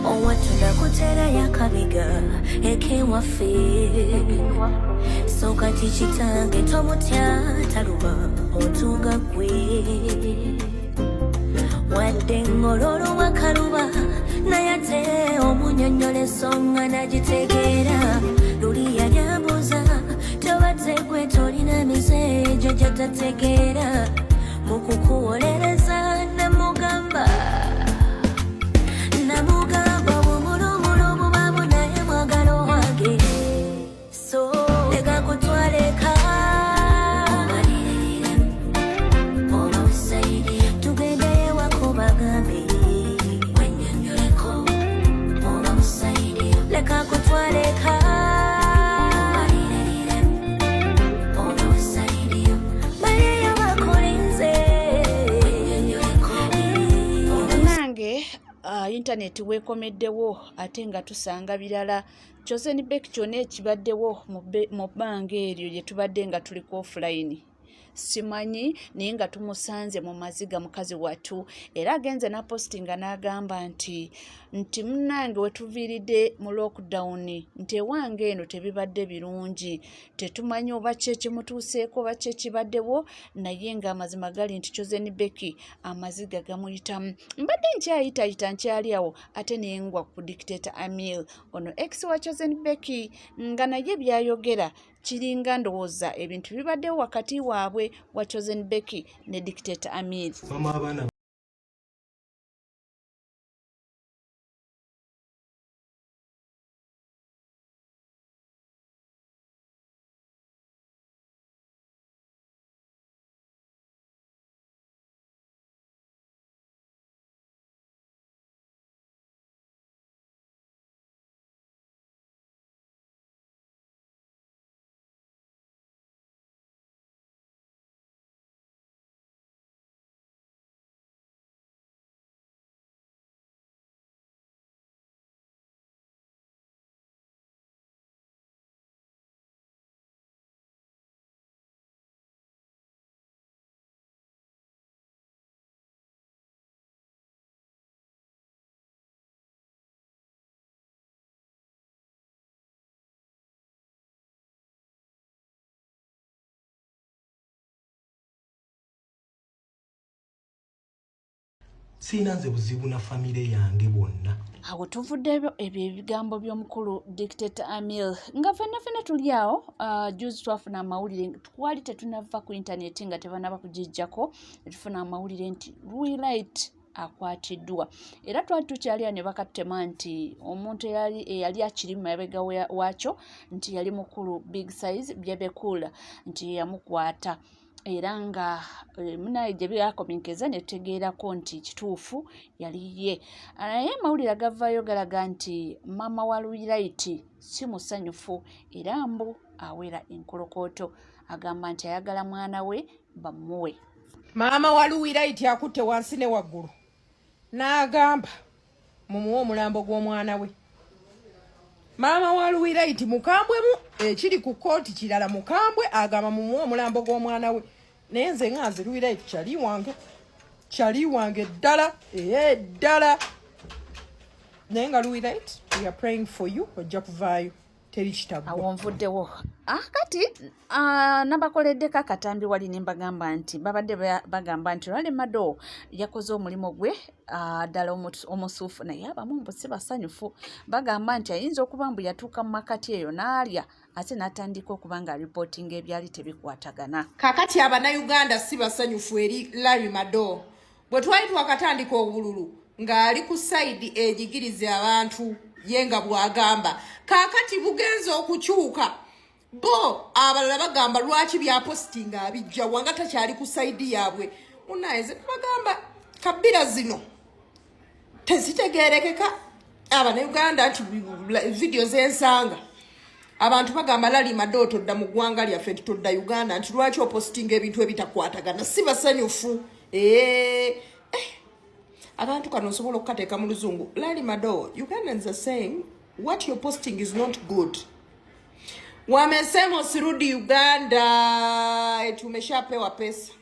Owatunda yakabiga ekewaffe so kati kitange tomutya taluba muntu nga gwe wadde ngololo wakaluba naye ate omunyonyola ensonga nagitegeera luli yanyambuza tobadde gwe tolina mize egyo gyatategeera mu kukuwolereza namugamba namugamba obumulumulu bubamu naye mwagalo wange so leka kutwaleka tugendeyo wako bagambe leka kutwaleka baliyo bakulinze. Nange intaneti weekomeddewo ate nga tusanga birala. Chosen Becky kyonna ekibaddewo mu bbanga eryo lye tubadde nga tuliko offline simanyi, naye nga tumusanze mu maziga mukazi wattu, era agenze n'apositinga n'agamba nti munnange wetuviiridde mu lockdown nti ewange eno tebibadde birungi, tetumanyi oba ki ekimutuuseeko oba ki ekibaddewo, naye ng'amazima gali nti Chosen Becky amaziga gamuyitamu. Mbadde nkyayitayita nkyali awo ate nengwa ku Dictator Amil, ono ex wa Chosen Becky, nga naye byayogera kiringa ndowooza ebintu bibaddewo wakati waabwe wa Chosen Becky ne Dictator Amil. Mama abaana Sirina nze buzibu na famire yange bwonna. Awo tuvuddeyo ebyo ebigambo by'omukulu Dictator Amil nga ffenna ffenna tuli awo. Juzi twafuna amawulire, twali tetunava ku intaneti nga tebanaba kugijjako, tufuna amawulire nti Luwilight akwatiddwa, era twali tukyali awo ne bakatutema nti omuntu eyali akiri mu mabega waakyo nti yali mukulu Big Size Bebe Cool nti yeyamukwata, era nga munaye gye byakomenkeza ne tutegeerako nti kituufu yali ye. Naye amawulire agavaayo galaga nti maama wa Luwilight si musanyufu, era mbu awera enkolokooto, agamba nti ayagala mwana we bamuwe. Maama wa Luwilight akutte wansi ne waggulu n'agamba mumuwe omulambo gw'omwana we. Maama wa Luwilight mukambwemu, ekiri ku kkooti kirala, mukambwe agamba mumuwe omulambo gw'omwana we. Naye nze nga nze Luwilight kyali wange, kyali wange ddala, ee ddala. Naye nga Luwilight, we are praying for you, ojja kuvaayo, teri kitaggwa. Awo nvuddewo. Kati nabakoleddeko akatambi wali ne mbagamba nti babadde bagamba nti Rally Mado yakoze omulimu gwe ddala omusuufu, naye abamu mbu si basanyufu, bagamba nti ayinza okuba mbu yatuuka mu makati eyo n'alya ate n'atandika okuba nga ripootinga ebyali tebikwatagana. Kakati Abannayuganda si basanyufu eri Larry Mado. Bwe twali twakatandika obululu ng'ali ku sayidi enyigiriza abantu ye nga bw'agamba, kaakati bugenze okukyuka bo abalala bagamba lwaki byapositinga abijja wanga takyali ku sayidi yaabwe. Munaye ze tubagamba kabira zino tezitegeerekeka Abannayuganda nti vidiyo z'ensanga abantu bagamba Larry Mado todda mu ggwanga lyaffe, nti todda Uganda, nti lwaki opositinga ebintu ebitakwatagana. Si basanyufu. Abantu kano nsobola okukateeka mu luzungu. Larry Mado, Ugandans are saying what you're posting is not good. Wamesema usirudi Uganda, eti umeshapewa pesa.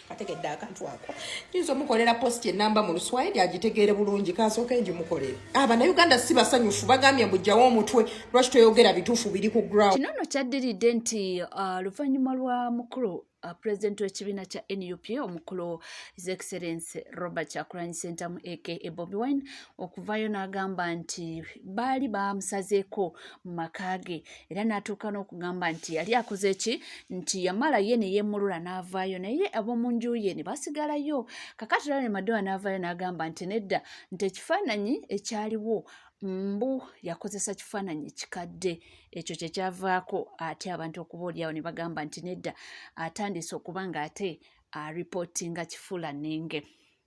Kategedde akantu ako. Nyinza omukolera post enamba mu Luswahili agitegeere bulungi, kansooke ngimukolere. Abannayuganda si basanyufu, bagambye mbu jjawo omutwe, lwaki toyogera bituufu biri ku ground. Kino nno kyaddiridde nti luvannyuma lwa mukulu pulezidenti w'ekibiina kya NUP omukulu His Excellency Robert Kyagulanyi Ssentamu aka Bobi Wine okuvaayo n'agamba nti baali bamusazeeko mu maka ge, era n'atuuka n'okugamba nti yali akoze ki, nti yamala ye ne yeemulula n'avaayo, naye ab'omu nju ye ne basigalayo. Kakati Lale Madoa n'avaayo n'agamba nti nedda, nti ekifaananyi ekyaliwo mbu yakozesa kifaananyi kikadde, ekyo kye kyavaako ate abantu okuba oliawo ne bagamba nti nedda, atandise okuba ng'ate aripootinga kifuulannenge.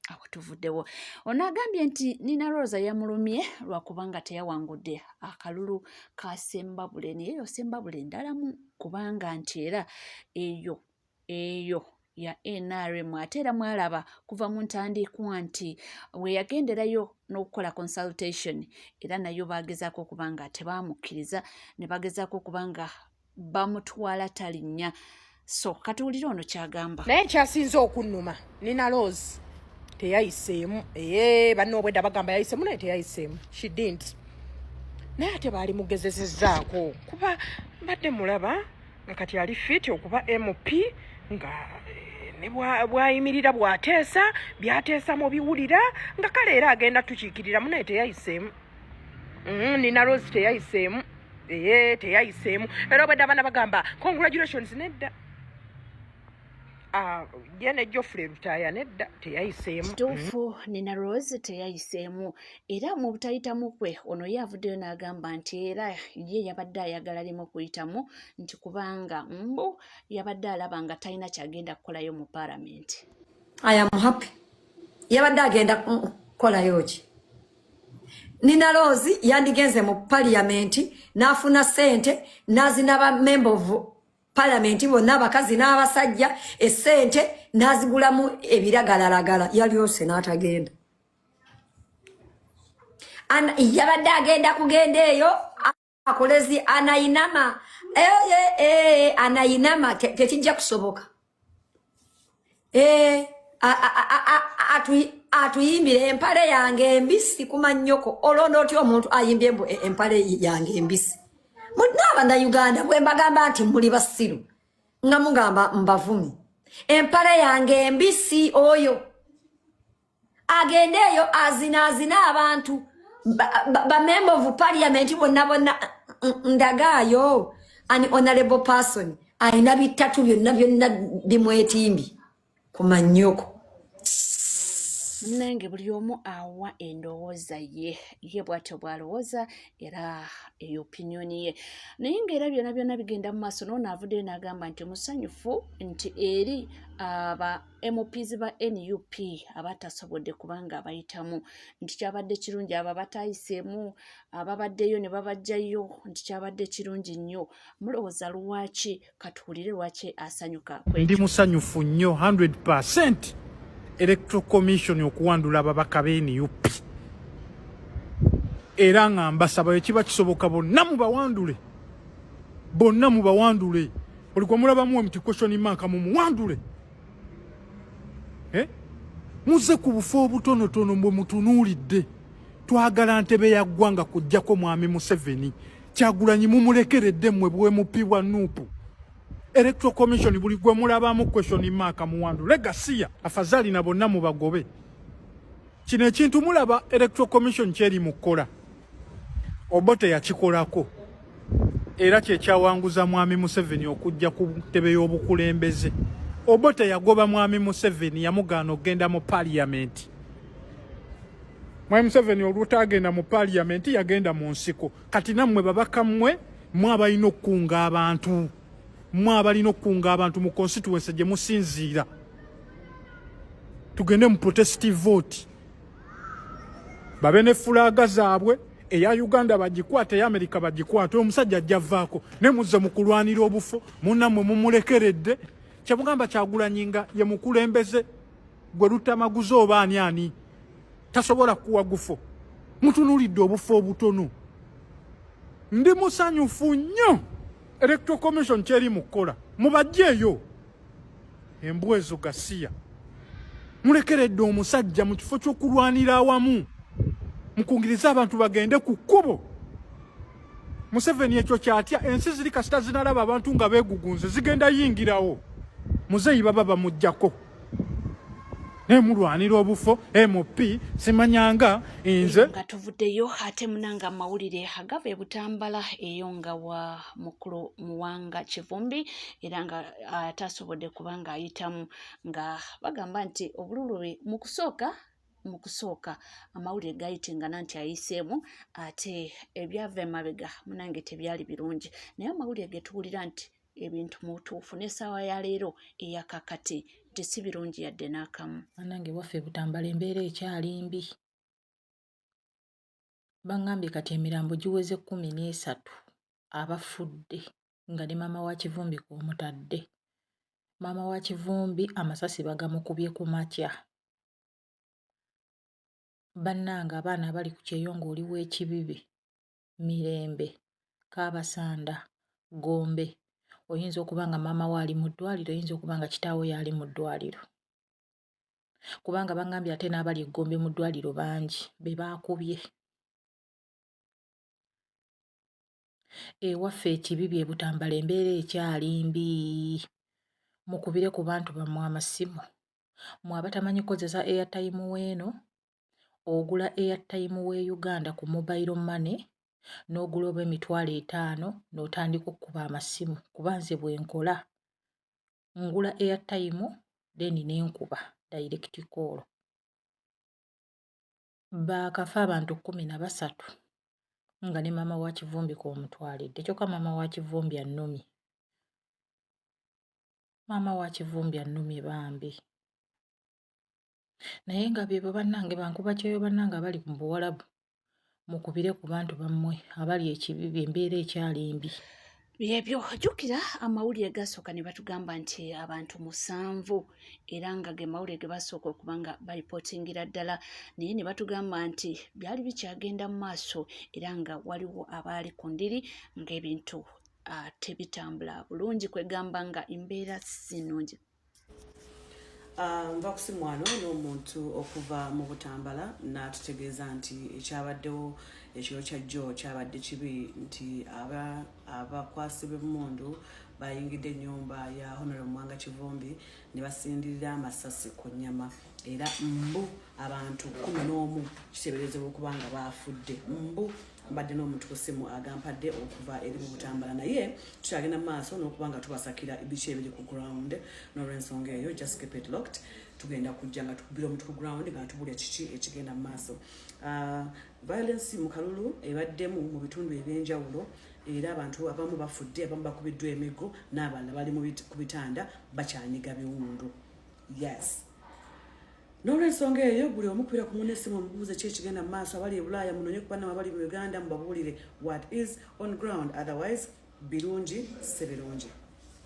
Awo tuvuddewo. Ono agambye nti Nina Rosa yamulumye lwakubanga teyawangudde akalulu ka Sembabule, naye eyo Sembabule ndalamu, kubanga nti era eyo eyo ya NRM, ate era mwalaba kuva mu ntandikwa nti we yagenderayo n'okukola consultation, era nayo bagezaako okuba nga tebamukkiriza, ne bagezaako okuba nga bamutwala talinnya. So katuwulire ono kyagamba. Naye kyasinze okunnuma, Nina Rose teyayiseemu. Ee, banna obwedda bagamba yayiseemu, naye teyayiseemu, she didn't. Naye ate baali mugezesezzaako, kuba mbadde mulaba nga kati ali fit okuba MP, nga ne bwayimirira bw'ateesa, byateesa mubiwulira, nga kale era agenda tukiikiriramu, naye teyayiseemu. Nina Rose teyayiseemu. Ee, teyayiseemu. Era obwedda abaana bagamba congratulations, nedda. Ah, ye ne Geoffrey Lutaaya, nedda, teyayiseemu. Kituufu, Nina Rose teyayiseemu, era mu butayitamu kwe ono ye avuddeyo n'agamba nti era ye yabadde ayagala limu kuyitamu, nti kubanga mbu yabadde alaba nga talina kyagenda kukolayo mu paalamenti. I am happy. Yabadde agenda kukolayo ki? Nina Rose yandigenze mu parliament n'afuna ssente n'azina ba member of parliament bonna, abakazi n'abasajja, essente n'azigulamu ebiragalalagala. Yalyose n'atagenda. Yabadde agenda kugenda eyo akolezi anainama, anainama, tekijja kusoboka. Atuyimbire empale yange embisi kuma nnyoko. Olonda otya omuntu ayimbye mbu empale yange embisi? N'abannayuganda bwe mbagamba nti muli basiru, nga mugamba mbavumi. Empale yange embisi, oyo agende eyo azinaazina abantu ba member of parliament bonna bonna. Ndagaayo an honorable person alina bitatu byonna byonna bimwetimbye ku mannyoko. Munnange, buli omu awa endowooza ye, ye bw'atyo bw'alowooza, era eyo opinion ye. Naye ng'era byonna byonna bigenda mu maaso, n'ono avuddeyo n'agamba nti musanyufu nti eri aba MPs ba NUP abatasobodde kubanga abayitamu, nti kyabadde kirungi abo abatayiseemu, ababaddeyo ne babajjayo, nti kyabadde kirungi nnyo. Mulowooza lwaki? Katuwulire lwaki asanyuka. Ndi musanyufu nnyo 100 Electoral Commission okuwandula ababaka be NUP, era nga mbasaba ekiba kisoboka bonna mubawandule, bonna mubawandule. Buli gwe mulabamu muti question mark mumuwandule. Eh? Muze ku bufo obutonotono bwe mutunuulidde. Twagala ntebe ya ggwanga kujjako mwami Museveni. Kyagulanyi mumulekeredde mmwe bwe bwa NUP. Electoral Commission, buli gwe mulabamu question mark muwandule, gasiya afazali na bonna mubagobe. Kino ekintu mulaba Electoral Commission kyeri mu kukola, Obote yakikolako, era kyekyawanguza mwami Museveni okujja ku ntebe y'obukulembeze. Obote yagoba mwami Museveni, yamugaana okugenda mu parliament. Mwami Museveni olwotagenda mu parliament yagenda mu nsiko. Kati nammwe babaka mmwe, mwe abalina okukunga abantu, mwe abalina okukunga abantu mu constituency gye musinziira, tugende mu protestive vote, babe ne flag zaabwe, eya Uganda bagikwate, eya Amerika bagikwate. Omusajja ajja vaako, ne muzze mu kulwanira obufo, munnammwe mumulekeredde. Kyemugamba Kyagulanyi nga ye mukulembeze gwe lutamaguzi oba ani ani tasobola kuwa gufo, mutunuulidde obufo obutono. Ndi musanyufu nnyo Electoral Commission kyeri mu kukola, mubajjeeyo embwa ezo gasiya. Mulekeredde omusajja mu kifo ky'okulwanira awamu, mukungirize abantu bagende ku kkubo. Museveni ekyo kyatya. Ensi ziri kasita zinalaba abantu nga beegugunze, zigenda yingirawo. Muzeeyi baba bamuggyako, naye mulwanira obufo MP simanyanga nze. Nga tuvuddeyo ate munanga amawulire agava e Butambala, eyo nga wa mukulu Muwanga Kivumbi, era nga atasobodde kubanga ayitamu, nga bagamba nti obululu bwe mu kusooka amawulire gayitingana nti ayiseemu, ate ebyava emabega munange tebyali birungi. Naye amawulire ge tuwulira nti ebintu mu butuufu n'essaawa ya leero eyakakati nti si birungi yadde n'akamu. Bannange, waffe Butambala embeera ekyali mbi. Baŋŋambye kati emirambo giweze 13 abafudde, nga ne maama wa Kivumbi kw'omutadde. Maama wa Kivumbi amasasi bagamukubye ku makya. Bannange, abaana abali ku kyeyo ng'oli w'ekibibi, Mirembe, Kaabasanda, Gombe, oyinza okuba nga maama we ali mu ddwaliro, oyinza okuba nga kitaawe y'ali mu ddwaliro, kubanga baŋŋambye ate n'abali e Gombe mu ddwaliro bangi be baakubye. Ewaffe ekibibi e Butambala embeera ekyali mbi. Mukubire ku bantu bammwe amasimu. Mmwe abatamanyi kukozesa airtime, weeno ogula airtime w'e Uganda ku mobile money, n'ogula oba 50,000, n'otandika okkuba amasimu, kuba nze bwe nkola, ngula airtime then ne nkuba direct call. Baakafa abantu 13, nga ne maama wa Kivumbi kw'omutwalidde. Kyokka maama wa Kivumbi annumye, maama wa Kivumbi annumye bambi. Naye nga byebyo bannange bankuba kyeyo. Bannange abali mu Buwalabu, mukubire ku bantu bammwe abali ekibibi, embeera ekyali mbi. Byebyo. Jjukira amawulire gasooka ne batugamba nti abantu 7, era nga ge mawulire ge basooka okuba nga baripootingira ddala, naye ne batugamba nti byali bikyagenda mu maaso, era nga waliwo abaali ku ndiri ng'ebintu tebitambula bulungi, kwegamba nga embeera si nnungi. Nva kusimwano n'omuntu okuva mu Butambala n'atutegeeza nti ekyabaddewo ekiro kya jjo kyabadde kibi, nti abakwasi b'emmundu bayingidde ennyumba ya Honorable Muwanga Kivumbi ne basindirira amasasi ku nnyama, era mbu abantu 11 kiteeberezebwa okuba nga baafudde. Mbu mbadde n'omuntu ku ssimu agampadde okuva eri mu Butambala, naye tukyagenda mu maaso n'okuba nga tubasakira biki ebiri ku ground. N'olwensonga eyo, just keep it locked, tugenda kujja nga tukubira omuntu ku ground nga tubulya kiki ekigenda mu maaso. Violence mu kalulu ebaddemu mu bitundu ebyenjawulo, era abantu abamu bafudde, abamu bakubiddwa emiggo, n'abalala bali ku bitanda bakyanyiga biwundu. Yes, n'olwensonga eyo, buli omu kubira ku munne essimu omubuuze ki ekigenda mu maaso. Abali e Bulaaya munonye ku bannamwe abali mu Uganda, mubabuulire what is on ground. Otherwise birungi si birungi.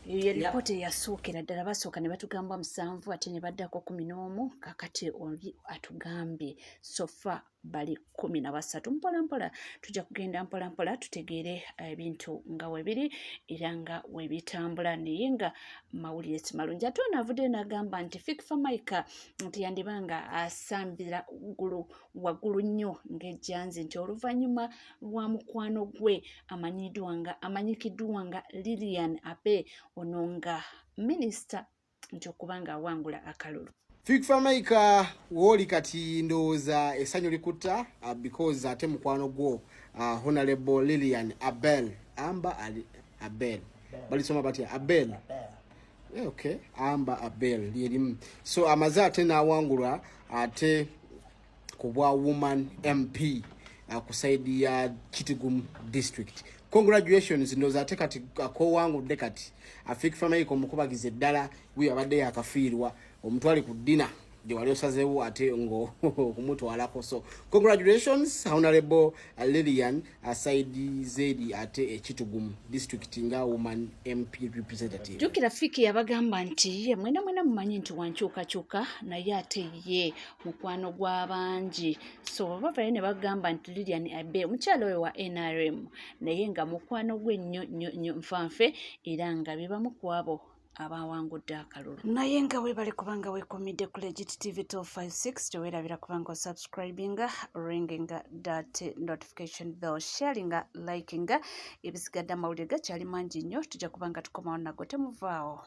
Eyo ye lipoota eyasookera ddala. Basooka ne batugamba 7, ate ne baddako 11. Kakati oli atugambye so far bali 13. Mpola mpola tujja kugenda mpola mpola tutegeere ebintu nga webiri era nga webitambula, naye nga mawulire si malungi. Ate ono avuddeyo n'agamba nti Fik Fameica nti yandiba nga asambira ggulu waggulu nnyo ng'ejjanzi, nti oluvannyuma lwa mukwano gwe amanyiddwa nga amanyikiddwa nga Lilian Abe, ono nga minisita, nti okuba nga awangula akalulu. Fik Fameica, wooli kati ndowooza essanyu likutta, because ate mukwano gwo Honorable Lilian Abel Amba Ali, Abel balisoma batya? Abel. Yeah, okay, Amba Abel lyerimu. So amaze ate n'awangulwa ate ku bwa woman MP ku side ya Kitgum district. Congratulations. Ndowooza ate kati akowangudde kati Fik Fameica omukubagiza eddala wuyo abadde yakafiirwa omutwale ku dinner gye wali osazeewo ate ng'okumutwalako. So congratulations, Honorable Lilian Saidi Zedi ate Ekitugum district nga woman MP representative. Jjukira Fiki yabagamba nti ye mwena mwena mumanyi nti wankyukakyuka, naye ate ye mukwano gw'abangi. So bavayo ne bagamba nti Lilian Abe, omukyala oyo wa NRM, naye nga mukwano gwe nnyo nnyo nnyo nfanfe, era nga bebamu ku abo. Abawangudde akalulu naye nga weebale kubanga weekumidde ku Legit TV 256. Teweerabira kubanga osubscribinga, ringinga that notification bell, sharinga, likinga. Ebisigadde amawulire gakyali mangi nnyo, tujja kubanga tukomawo nago. Temuvaawo.